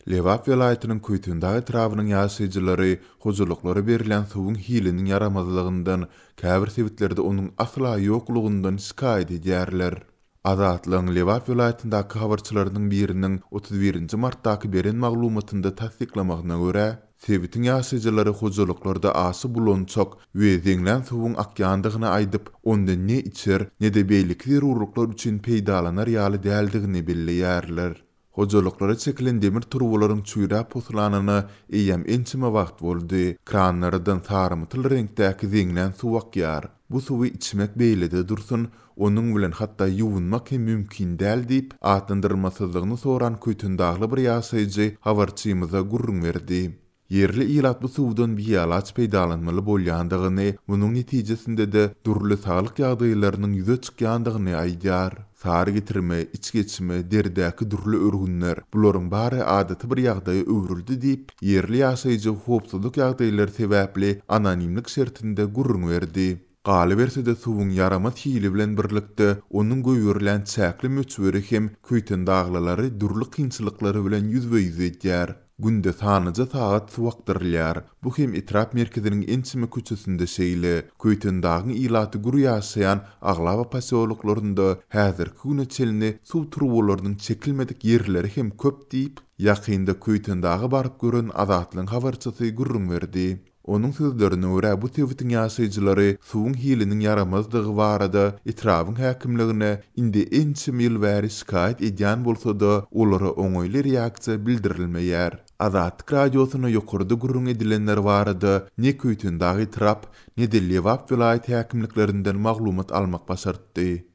Lebap welaýatynyň Köýtendag etrabynyň ýaşaýjylary hojalyklara berilýän suwuň hiliniň ýaramazlygyndan, käbir sebitlerde onuň asla ýoklugyndan şikaýat edýärler. Azatlygyň Lebap welaýatyndaky habarçylarynyň biriniň 31 nji martdaky beren maglumatynda tassyklamagyna görä, sebitiň ýaşaýjylary hojalyklarda aşa bulançak we zeňlän suwuň akýandygyny aýdyp, ondan ne içer, ne-de beýleki zerurlyklar üçin peýdalanar ýaly däldigini belleýärler. Hojalyklara çekilen demir turbalaryň çüýräp poslanyna eýýäm ençeme wagt boldy. Kranlardan sarymtyl reňkdäki zeňlän suw akýar. Bu suwy içmek beýlede dursun, onuň bilen hatda ýuwunmak hem mümkin däl diýip, atlandyrylmasyzlygyny soran köýtendagly bir ýaşaýjy habarçymyza gürrüň berdi. Ýerli ilat bu suwdan bialaç peýdalanmaly bolýandygyny, munuň netijesinde-de dürli saglyk ýagdaýlarynyň ýüze çykýandygyny aýdýar. Sary getirme, iç geçme, deridäki dürli örgünler, bularyň bary adaty bir ýagdaýa öwrüldi diýip, ýerli ýaşaýjy howpsuzlyk ýagdaýlary sebäpli anonimlik şertinde gürrüň berdi. Galyberse-de suwuň ýaramaz hili bilen birlikde onuň goýberilýän çäkli möçberi hem köýtendaglylary dürli kynçylyklary bilen ýüzbe-ýüz edýär. Günde sanlyja sagat suw akdyrylýar. Bu hem etrap merkeziniň ençeme köçesinde şeýle. Köýtendagyň ilaty gür ýaşaýan aglaba posýoloklarynda häzirki güne çenli suw turbalarynyň çekilmedik ýerleri hem köp diýip, ýakynda Köýtendaga baryp gören Azatlygyň habarçysy gürrüň berdi. Onuň sözlerine görä, bu sebitiň ýaşaýjylary suwuň hiliniň ýaramazdygy barada etrabyň häkimligine indi ençeme ýyl bäri şikaýat edýän bolsa-da, olara oňaýly reaksiýa bildirilmeýär. Azatlyk Radiosyna ýokarda gürrüň edilenler barada ne Köýtendag etrap, ne-de Lebap welaýat häkimliklerinden maglumat almak başartdy.